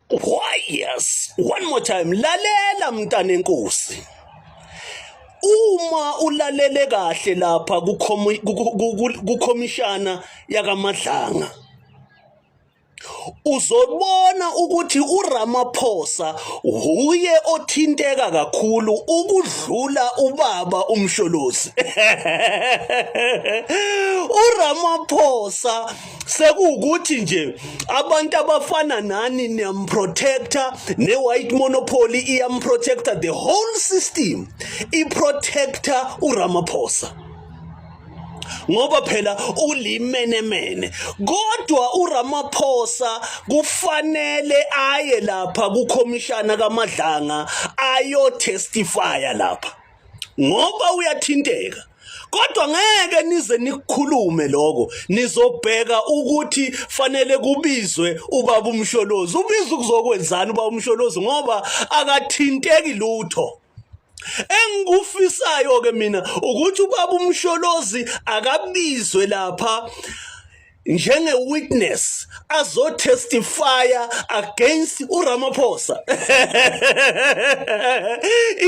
Why yes, one more time, lalela mntana enkosi. Uma ulalele kahle lapha kukhomishana yakaMadlanga, uzobona ukuthi uRamaphosa huye othinteka kakhulu ukudlula ubaba uMsholozi. uRamaphosa sekuwukuthi nje abantu abafana nani niyamprotector, ne-white monopoly iyamprotector, the whole system iprotector uRamaphosa ngoba phela ulimenemene. Kodwa uRamaphosa kufanele aye lapha kukhomishana kaMadlanga ayotestifya lapha ngoba uyathinteka. Kodwa ngeke nize nikukhulume lokho, nizobheka ukuthi fanele kubizwe ubaba uMsholozi. Ubiza ukuzokwenzani ubaba uMsholozi ngoba akathinteki lutho? Engikufisayo ke mina ukuthi ubaba uMsholozi akabizwe lapha njenge witness azotestifya against uRamaphosa.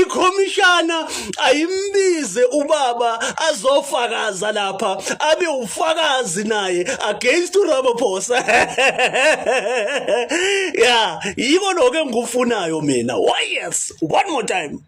Ikhomishana ayimbize ubaba azofakaza lapha, abe ufakazi naye against uRamaphosa. Yeah, yiko lokho engikufunayo mina. Why yes, one more time.